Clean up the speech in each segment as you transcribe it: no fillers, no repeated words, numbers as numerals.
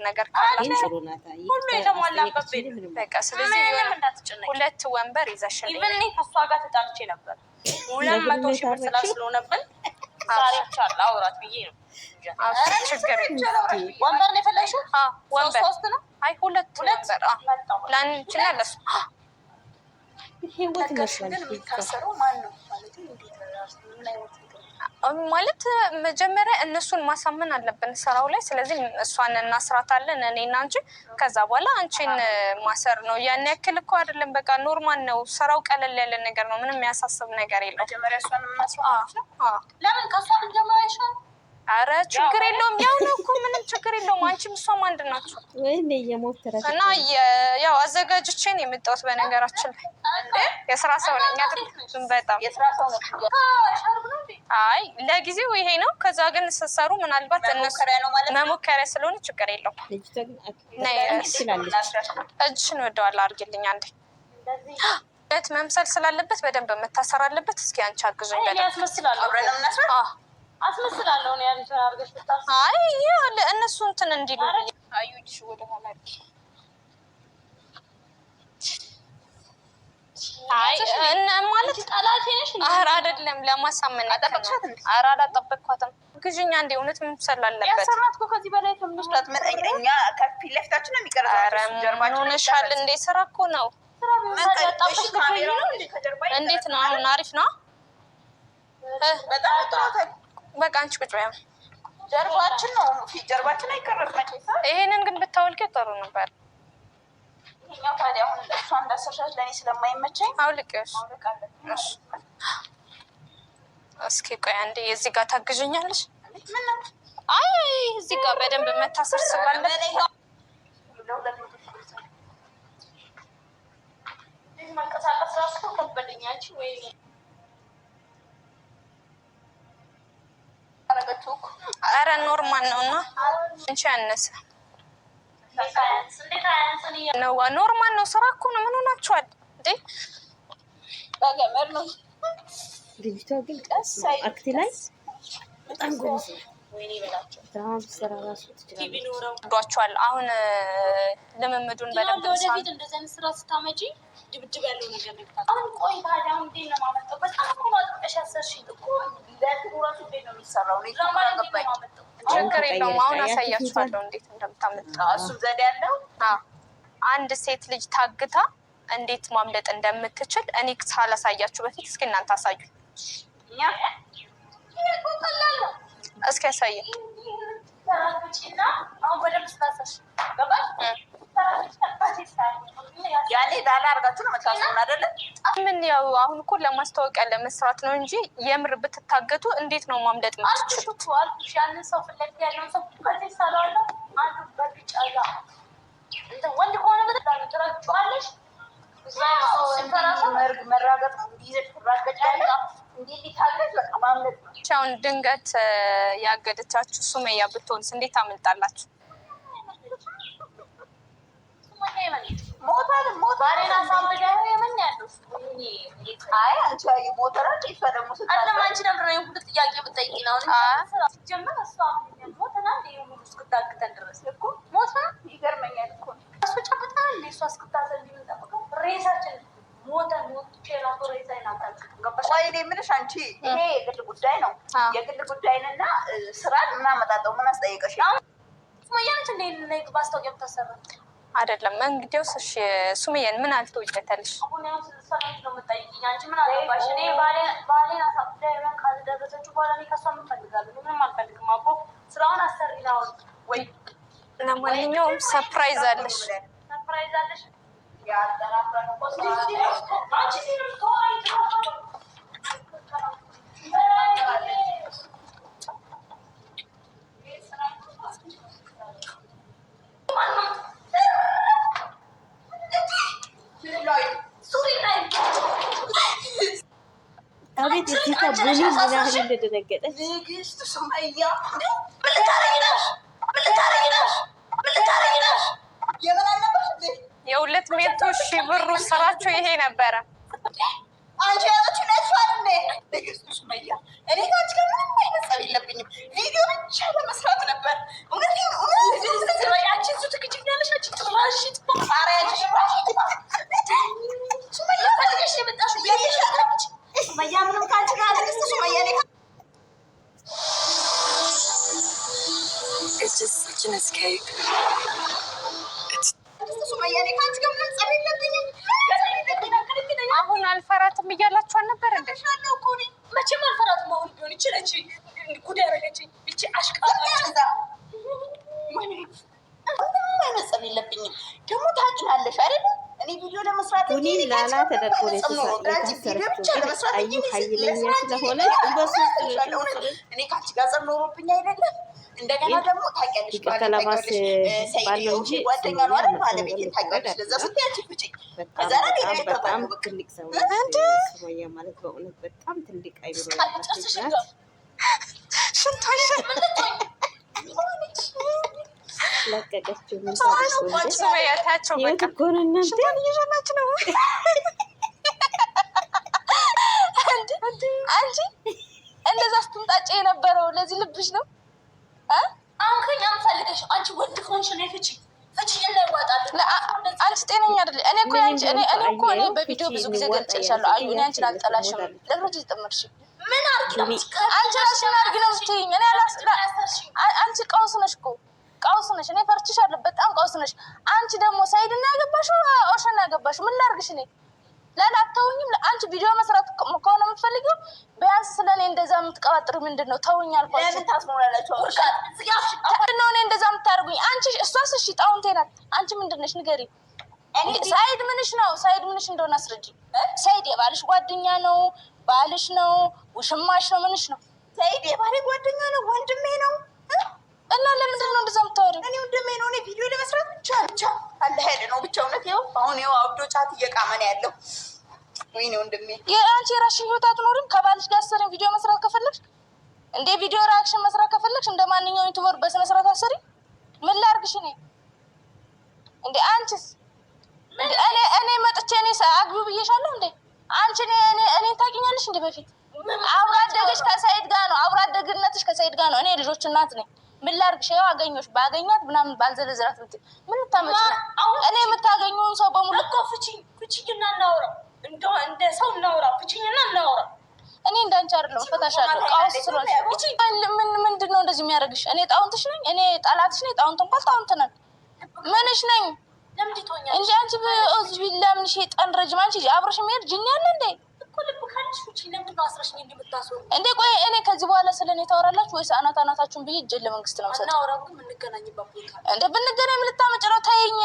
ነገር ግን ካላችሁ ጥሩ ናት። ሁሉ ይቅርታ የተሟላበት አስጠየቀች ቤት እንጂ ምንም በቃ ስለዚህ ምንም የሆነ እንዳትጨነቂ። ሁለት ወንበር ይዘሽልኝ Even እኔ ከእሷ ጋር ተጣልቼ ነበር። 200,000 ለምን ብር የታረቅሽው? ስላስለሆነብን ዛሬ ብቻ አውራት ብዬ ነው። አብሽር፣ ችግር የለም። ወንበር ነው የፈለግሽው? አዎ ወንበር ሶስት ነው። አይ ሁለት ሁለት ወንበር መጣሁ። ለአንቺና ለሱ ህይወት ነገርሽ ግን ይመስላል ልጅቷ። የሚታሰረው ማን ነው ማለት እንዴት ራሱ ምን አይነት ነገር ነው? ማለት መጀመሪያ እነሱን ማሳመን አለብን ስራው ላይ። ስለዚህ እሷን እናስራታለን እኔና አንቺ። ከዛ በኋላ አንቺን ማሰር ነው። ያን ያክል እኮ አይደለም። በቃ normal ነው ስራው፣ ቀለል ያለ ነገር ነው። ምንም የሚያሳስብ ነገር የለውም። መጀመሪያ እሷን የምናስረው ማለት ነው። አዎ። ለምን ከእሷ ብንጀምር አይሻልም? አረ ችግር የለውም። ያው ነው እኮ ምንም ችግር የለውም። አንቺም እሷም አንድ ናቸው። ወይኔ የሞት ተረት እና ያው አዘጋጅቼ ነው የመጣሁት። በነገራችን ላይ የስራ ሰው ነኝ አይደል? በጣም የስራ ሰው ነው። ሻርብ ነው እንዴ? አይ ለጊዜው ይሄ ነው። ከዛ ግን ስትሰሩ ምናልባት እነሱ መሞከሪያ ነው ማለት ነው። መሞከሪያ ስለሆነ ችግር የለውም። ልጅቷ ግን ነይ፣ በጣም ትችላለች። እጅሽን ወደኋላ አድርጊልኝ አንዴ። በት መምሰል ስላለበት በደንብ መታሰር አለበት። እስኪ አንቺ አግዙኝ እኔ በደንብ። አስመስላለሁ አብረን ነው የምናስረው። አዎ። አስመስላለሁ ነው ያንቺን አድርገሽ ብታስ አይ ያው እነሱ እንትን እንዲሉ አዩ እጅሽ ወደኋላ አድርጊ። አይ እነ ማለት ጠላቴ ነሽ እንዴ? ኧረ አይደለም ለማሳመን ያክል ነው። አጠበቅሻት እንዴ? ኧረ አላጠበቅኳትም። ግዥኛ እንዴ እውነት መምሰል አለበት። ያሰራት እኮ ከዚህ በላይ ስላት ምን እኛ ከፊት ለፊታችን ነው የሚቀረጸው። ኧረ ምን ጀርባችን ሆነሻል እንዴ? ስራ እኮ ነው። ስራ ቢሆን ያጣበሽ ካሜራው ነው እንዴ ከጀርባ እንዴት ነው አሁን? አሪፍ ነው። በጣም ጥሩ። በቃ አንቺ ቁጭ በይ። ጀርባችን ነው ፊት ጀርባችን አይቀረጽ መቼስ። ይሄንን ግን ብታወልቂው ጥሩ ነበር። ይሄኛው ታዲያ አሁን እሷ እንዳሰርሻት ለእኔ ስለማይመቸኝ አውልቂው። እሺ። ማውለቅ አለብኝ። እስኪ ቆይ አንዴ እዚህ ጋር ታግዥኛለሽ? ምን ነው አይ እዚህ ጋር በደንብ መታሰር ስላለበት ለ200,000 ብር ሰው መንቀሳቀስ ራሱ እኮ ከበደኝ። አንቺ ወይ አደረገችው እኮ። አረ normal ነው እና አንቺ ያነሰ እንዴት አያንስን እያ ነው normal ነው። ስራ እኮ ነው። ምን ሆናችኋል እንዴ? በገመድ ነው ልጅቷ ግን ቀስ አይልም። act ላይ በጣም ጎበዝ ናት። ወይኔ በላቸው ድራማ ብትሰራ ራሱ ትችላለች። ቢኖረው ዷቸዋል። አሁን ልምምዱን በደንብ ወደፊት እንደዚህ አይነት ስራ ስታመጪ ድብድብ ያለው ነገር ነው። አሁን ቆይ ታዲያ አሁን እንዴት ነው የማመጣው? በጣም እኮ ነው አጥብቀሽ ያሰርሽኝ እኮ ለእንትኑ እራሱ እንዴት ነው የሚሰራው? እኔ ድራማ ግራ ላይ እንዴት ነው ገባኝ። የማመጣው? ችግር የለውም። አሁን ተቀየረች። አሳያችኋለሁ እንዴት እንደምታመጣ። እሱም ዘዴ ያለው አዎ፣ አንድ ሴት ልጅ ታግታ እንዴት ማምለጥ እንደምትችል እኔ ሳላሳያችሁ በፊት እስኪ እናንተ አሳዩ። እኛ ይሄ እኮ ቀላል ነው። እስኪ ያሳየን። ተራግጪና አሁን በደንብ ስላሰርሽ ገባሽ? ተራግጪና ያኔ ላላ አድርጋችሁ ነው የምታስሩን አይደለ? ምን ያው አሁን እኮ ለማስታወቂያ ለመስራት ነው እንጂ የምር ብትታገቱ እንዴት ነው ማምለጥ አልኩሽ የምትችሉት? እኮ አልኩሽ። ያንን ሰው ፊት ለፊት ያለውን ሰው በዚህ ሳለዋለሁ አንዱ በቢጫ ጋ እንትን ወንድ ከሆነ በጣም ትረግጪዋለሽ። መራገጥ ነው እንዲህ ይዘሽ ትራገጫለሽ። እንዲህ እንዲህ በቃ ማምለጥ ነው። አሁን ድንገት ያገደቻችሁ ሱመያ ብትሆንስ እንዴት ታመልጣላችሁ? ሞታል ሞታል። ባሌን አሳብዳ የምን ያለው አይ አንቺ አይ ሞተራል። እሷ ደግሞ አይደለም አንቺ ነበር ነው ሁሉ ጥያቄ ብትጠይቂ ነው ሲጀመር እሷ ሞተና እንደ ሁሉ እስክታግተን ድረስ እኮ ሞተና ይገርመኛል እኮ እሱ ጨብጣ እንደ እሷ እስክታዘል የምንጠብቀው ሬሳችን ሞተን ሞቼ ራሱ ሬሳዬን አታግጥም። ገባሽ? ቆይ እኔ የምልሽ አንቺ ይሄ የግል ጉዳይ ነው። የግል ጉዳይንና ስራን ምን አመጣጠው ምን አስጠየቀሽ? ሱመያ ነች እንደ ማስታወቂያ የምታሰራ አይደለም እንግዲያውስ፣ እሺ ሱመያን ምን አልተወጀተልሽ? አሁን ያው ስለሰራች ነው የምጠይቂኝ። አንቺ ምን አገባሽ? እኔ ባሌን አሳብዳ የመን ካልደረሰችው በኋላ እኔ ከእሷ ምን እፈልጋለሁ? ምንም አልፈልግም። አቦ ስራውን አሰሪ ነው ወይ ለማንኛውም surprise አለሽ። Surprise አለሽ። አቤት እዚህ ጋር ቡኒ ምን ያህል እንደደነገጠች ንግስት ሱመያ ምን ልታረጊ ነው? ምን ልታረጊ ነው? ምን ልታረጊ ነው? የምን አልነበርሽ እንዴ? የ200,000 ብሩ ስራችሁ ይሄ ነበረ። አንቺ ያለችው ነሷል እንዴ? ንግስት ሱመያ እኔ ከአንቺ ጋር ምንም አይነት ጸብ የለብኝም። ቪዲዮ ብቻ ለመስራት ነበር። እውነት እውነት አንቺ Okay. ሱመያ፣ እኔ ከአንቺ ጋር ምንም ጸብ የለብኝም። አሁን አልፈራትም እያላችሁ አልነበር እንዴ? እልሻለሁ እኮ እኔ። መቼም አልፈራትም። አሁን ቢሆን ይቺ ነች ጉድ ያደረገችኝ ይቺ አሽቃባጭ። ምንም አይነት ጸብ የለብኝም። ደግሞ ታውቂናለሽ አይደለ? እኔ ቪዲዮ ለመስራት እንጂ ቡኒ እኔ ከአንቺ ላላ ጋር ምንም ተደርጎ ነው አይነት ጸብ ኖሮ አንቺ ቪዲዮ ብቻ የታሰረችው። ግን ለመስራት አዩ እንጂ እኔ ኃይለኛ ለስራ እንጂ እኔ ስለሆነች በሶስት ነው እልሻለሁ። እውነት የታሰረችው። እኔ ከአንቺ ጋር ጸብ ኖሮብኝ አይደለም። እንደገና ደግሞ ታውቂያለሽ፣ ይቅርታ ባሌን ለማስ ታውቂያለሽ፣ ሰይድ ባለው እንጂ ጓደኛ ነው ሱመያ አይደል? መጥፎ ነገር ባለቤቴን ልታደርግ ታውቂያለሽ። ለዛ አይደለም። ስትይ አንቺ ፍጪኝ። በጣም ከዛ ላይ በጣም ሌሎች በጣም ይገባሉ። በቃ ትልቅ ሰው ናት ሱመያ ማለት፣ በእውነት በጣም ትልቅ አይምሮ ያላት ልጅ ናት። ሽንቷን ለቀቀችው። ምን ታደርገው እንዴ? ሱመያ ታያቸው ህይወት በቃ እኮ ነው እናንተ። ሽንቷን እየሸናች ነው። አንቺ እንደዛ ስትምጣጭ የነበረው ለዚህ ልብሽ ነው እ? አሁን ከኛ ምን ፈልገሽ? አንቺ ወንድ ከሆንሽ እኔ ፍቺ ፍቺ እናዋጣለን። አንቺ ጤነኛ አይደለ። እኔ እኮ ምንም ያንቺ እኔ ቢሆን እኔ እኮ እኔ አየው በቪዲዮ ፍቺ ብዙ ጊዜ እንዋጣ ገልጬልሻለሁ። አዩ እኔ አንቺን አልጠላሽም። ለምን ጥምርሽ? ምን አድርጊ ነው የምትይ? አንቺ ራስሽ ምን አድርጊ ነው የምትይኝ? እኔ አንቺ ቀውስ ነሽ እኮ፣ ቀውስ ነሽ። እኔ ፈርችሻለሁ። በጣም ቀውስ ነሽ። አንቺ ደግሞ ሳይድና ያገባሽው ኦሸና ያገባሽው ምን ላድርግሽ እኔ? ላላ አተውኝም። አንቺ ቪዲዮ መስራት ከሆነ የምትፈልጊው ቢያንስ ስለ እኔ እንደዛ የምትቀባጥሪው ምንድን ነው? ተውኝ አልኳችሁ። ለምን ታስሞላላችሁ? ምንድን ነው እኔ እንደዛ የምታደርጉኝ? አንቺ እሷስ እሺ ጣውንቴ ናት። አንቺ ምንድን ነሽ ንገሪኝ። ሳይድ ምንሽ ነው? ሳይድ ምንሽ እንደሆነ አስረጂ። ሳይድ የባልሽ ጓደኛ ነው? ባልሽ ነው? ውሽማሽ ነው? ምንሽ ነው? ሰይድ የባሌ ጓደኛ ነው፣ ወንድሜ ነው። እና ለምንድን ነው እንደዛ የምታወሪው? እኔ ወንድሜ ነው። እኔ ቪዲዮ ለመስራት ብቻ ብቻ አለ ኃይል ነው ብቻ። እውነት ይኸው አሁን ይኸው አብዶ ጫት እየቃመ ነው ያለው። ወይኔ ወንድሜ። የአንቺ የራስሽን ህይወት አትኖሪም? ከባልሽ ጋር አሰሪም ቪዲዮ መስራት ከፈለግሽ፣ እንደ ቪዲዮ reaction መስራት ከፈለግሽ እንደ ማንኛውም YouTuber በስነ ስርዓት አሰሪ። ምን ላድርግሽ እኔ እንዴ? አንቺስ እንዴ? እኔ መጥቼ እኔ አግቢው ብዬሻለሁ እንዴ? አንቺ እኔ ታውቂኛለሽ እንዴ? በፊት አብሮ አደገሽ ከሰይድ ጋር ነው። አብሮ አደግነትሽ ከሰይድ ጋር ነው። እኔ የልጆች እናት ነኝ። ምን ላድርግሽ? ይኸው አገኘሁሽ። ባገኛት ምናምን ባልዘረዝራት ብትይ ምን ልታመጪ ነው? እኔ የምታገኘውን ሰው በሙሉ እኮ ፍቺኝ፣ ፍቺኝና እናውራ። እንደ ሰው እናውራ። ፍቺኝና እናውራ። እኔ እንዳንቺ አይደለሁም። ፈታሻለሁ። ቃውስ ስለሆንሽ ምን ምንድን ነው እንደዚህ የሚያደርግሽ? እኔ ጣውንትሽ ነኝ? እኔ ጠላትሽ ነኝ? ጣውንት እንኳን ጣውንት ነን። ምንሽ ነኝ ለምንድን ትሆኛለሽ? እንጂ አንቺ أعوذ بالله ምን ሸይጣን رجيم። አንቺ አብረሽ የሚሄድ ጅኒ አለ እንዴ? እኮ ልብ ካለሽ ፍቺኝ። ለምንድን ነው አስረሽኝ እንደምታስወሩ? እንዴ ቆይ እኔ ከዚህ በኋላ ስለ እኔ ታወራላችሁ ወይስ አናት አናታችሁን ብዬ እጄን ለመንግስት ነው የምሰጠው? አናወራም፣ ግን የምንገናኝበት ቦታ እንደ ብንገናኝ ምን ልታመጪ ነው? ተይኝ።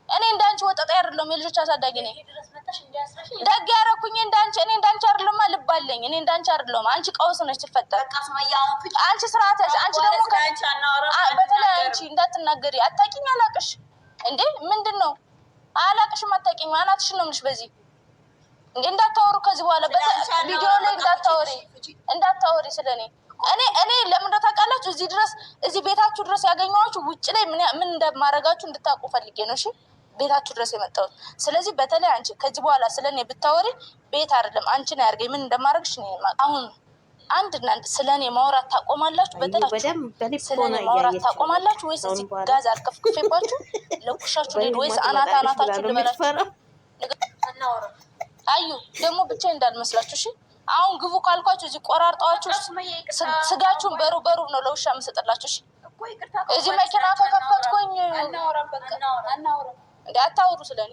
እኔ እንዳንቺ ወጠጤ አይደለሁም። የልጆች አሳዳጊ ነኝ። ድረስ መጣሽ እንዲያስረሽኝ ደግ ያደረኩኝ እንዳንቺ እኔ እንዳንቺ አይደለሁማ። ልብ አለኝ። እኔ እንዳንቺ አይደለሁም። አንቺ ቀውስ ነች ትፈጠር። በቃ ሱመያ አሁን ፍቺ። አንቺ ስርዓት ያዥ። አንቺ ደግሞ ስለ አንቺ አናወራም። በተለይ አንቺ እንዳትናገሪ። አታውቂኝ፣ አላቅሽ እንዴ ምንድን ነው? አላቅሽም፣ አታውቂኝም። አናትሽን ነው የምልሽ። በዚህ እንዴ እንዳታወሩ ከዚህ በኋላ ቪዲዮ ላይ እንዳታወሪ፣ እንዳታወሪ ስለ እኔ። እኔ ለምን እንደው ታውቃላችሁ፣ እዚህ ድረስ እዚህ ቤታችሁ ድረስ ያገኘኋችሁ ውጭ ላይ ምን ምን እንደማደርጋችሁ እንድታውቁ ፈልጌ ነው። እሺ ቤታችሁ ድረስ የመጣሁት። ስለዚህ በተለይ አንቺ ከዚህ በኋላ ስለ እኔ ብታወሪ ቤት አይደለም አንቺን አያርገኝ። ምን እንደማደርግሽ እኔ አሁን አንድ እና አንድ ስለ እኔ ማውራት ታቆማላችሁ። አዩ በተለይ በደንብ በልብ ስለ ሆና እኔ ማውራት እያየችው ነው። ታቆማላችሁ ወይስ ከአሁን እዚህ በኋላ ጋዝ አርከፍክፌባችሁ ለኩሻችሁ ልሄድ በህልሟ ወይስ አናት ትመጣለች ብላ አናታችሁ ነው ልበላችሁ? የምትፈራው። አናወራም። አዩ ደግሞ ብቻ እንዳልመስላችሁ እሺ። አሁን ግቡ ካልኳችሁ እዚህ ቆራርጠዋችሁ ስጋችሁን በሩብ በሩብ ነው ለውሻ የምሰጥላችሁ። እሺ እኮ ይቅርታ እዚህ መኪና ከከፈትኩኝ አናወራም። በቃ አናወራም። እንደ አታወሩ ስለኔ።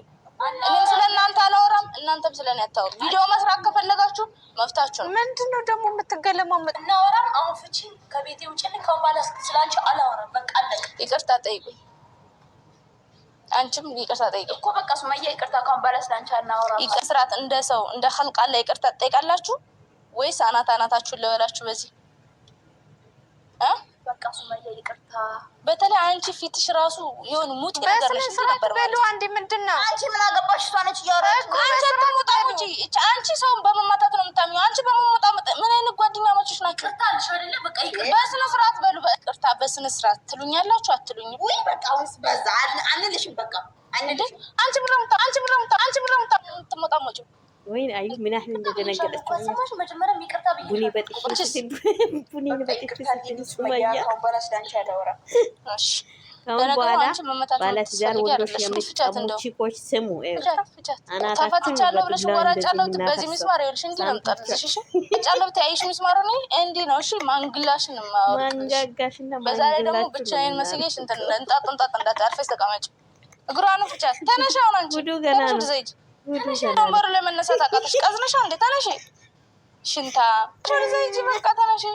እኔም ስለ እናንተ አላወራም፣ እናንተም ስለ እኔ አታወሩ። ቪዲዮ መስራት ከፈለጋችሁ መፍታችሁ ነው። ምንድን ነው ደግሞ የምትገለማመጥ? እናወራም። አሁን ፍቺኝ፣ ከቤቴ ውጭልኝ። ከአሁን በኋላ ስለ አንቺ አላወራም። በቃ አለቀ። ይቅርታ ጠይቁኝ። አንቺም ይቅርታ ጠይቁኝ። እኮ በቃ ሱመያ ይቅርታ፣ ካሁን በኋላ ስለ አንቺ አናወራም። ይቅር ስርዓት እንደ ሰው እንደ ኸልቅ አለ ይቅርታ ትጠይቃላችሁ ወይስ አናት አናታችሁን ልበላችሁ በዚህ እ በቃ ሱመያ ይቅርታ። በተለይ አንቺ ፊትሽ ራሱ የሆነ ሙጥ ነገር በስነ ነሽ እንጂ ስርዓት ነበር በሉ። ማለት ነው። አንዴ ምንድን ነው አንቺ ምን አገባሽ? እሷ ነች እያወራች። አንቺ አትሞጣሞጪ። አንቺ ሰውን በመማታት ነው የምታምኚው። አንቺ በመሞጣሞጥ ምን አይነት ጓደኛሞችሽ ናቸው? ይቅርታ አልሽ አይደለ? በቃ ይቅርታ። በስነ ስርዓት በሉ። በይቅርታ በስነ ስርዓት ትሉኛላችሁ አትሉኝም? ውይ በቃ አሁንስ በዛ። አንልሽም፣ በቃ እንዴ አንልሽም። አንቺ ብሎ አንቺ ብሎ አንቺ ብሎ የምትሞጣሞጪው ወይኔ አዩ ምን ያህል እንደደነገጠች ሰማሽ? መጀመሪያም ይቅርታ ብዬሽ ቡኒ በጥፊ አንቺስ? ስትል ቡኒ በቃ በጥፊ ይቅርታ ስትል አድርጊልኝ ሱመያ ሱመያ፣ ካሁን በኋላ ስለ አንቺ አላወራም። እሺ። ከአሁን ለነገሩ በኋላ አንቺ መመታት ባለትዳር የምትፈልጊ ወንዶች አይደለሽም። ፍቻት የምትቀሙ እንደው ቺኮች ስሙ፣ ፍቻት። አናታችሁን ተፈትቻለሁ ብለሽ በዱላ እንደዚህ ወራጫለሁ። በዚህ የምናፈርሰው ሚስማር ይኸውልሽ እንዲህ ነው ሰምታችኋል። የምጠርዝሽ። እሺ ጫለሁ ብታይ አይሽ ሚስማሩ እኔ እንዲህ ነው። እሺ ማንግላሽን የማወርቅልሽ። ማንጋጋሽና በዛ ላይ ደግሞ ማንግላችሁ ነው ብቻዬን መስዬሽ እንትን የምናደርገው። እንጣጥ እንጣጥ እንዳትይ፣ አርፈሽ ተቀመጭ። እግሯን ፍቻት። ተነሽ አሁን አንቺ ጉዱ ገና ተነሽ፣ ነው። ወደዛ ሂጂ። ጉዱ ተነሽ፣ ገና ነው። ወንበሩ ላይ መነሳት አቃተሽ። ቀዝነሻ እንዴ? ተነሽ ሽንታ፣ ወደዛ ሂጂ። በቃ ተነሽ።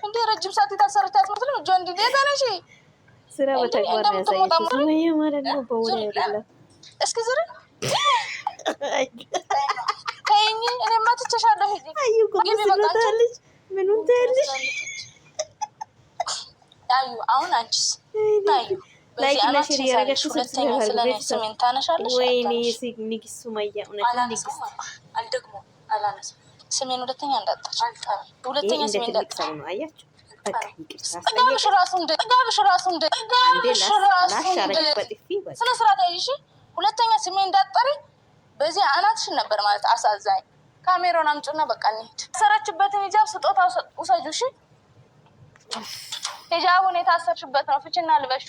እንዴ ረጅም ሰዓት የታሰረች አትመስልም? እጇ እንዲህ ተነሽ። ስራ እንዴ በተግባር ነው እንደምትሞጣ ያሳየችው ሱመያ ማለት ነው። በወሬ ዙሪ አይደለም። እስኪ ዙሪ ተይኝ። እኔማ ትቼሻለሁ። ሂጂ አዩ ግቢ ጎበዝ በቃ አንቺ ብሎታለች። ምኑን ታያለሽ? አዩ አሁን አንቺስ አዩ ላይክ በዚህ እና አናትሽን ሼር ሳልሽ እያደረጋችሁ ሁለተኛ ሰብስክራይብ ስለ አድርጉ እኔ ቤተሰብ። ስሜን ታነሻለሽ ወይኔ አታነሽ? ንግስት ሱመያ እውነትም አላነሳም ንግስት። አልኩሽ። አልደግሞም አላነሳም። ስሜን ሁለተኛ እንዳትጠሪ። ይሄ ሁለተኛ እንደ ስሜን ትልቅ እንዳትጠሪ። ሰው ነው። አያችሁ፣ በቃ ይቅርታ ጥጋብሽ አስጠየቀ። ራሱ እንደ ጥጋብሽ ራሱ እንደ አንዴ ጥጋብሽ ላሽ ራሱ ላሽ እንደ አረገች በጥፊ በቃ። ስነ ስርዓት ያይሽ። ሁለተኛ ስሜን እንዳትጠሪ በዚህ አናትሽን ነበር ማለት አሳዛኝ። ካሜራውን አምጪና በቃ እንሂድ። ሰረችበትን ሂጃብ ስጦታ ውሰጁ። እሺ ሂጃቡን የታሰርሽበት ነው። ፍቺና ልበሹ።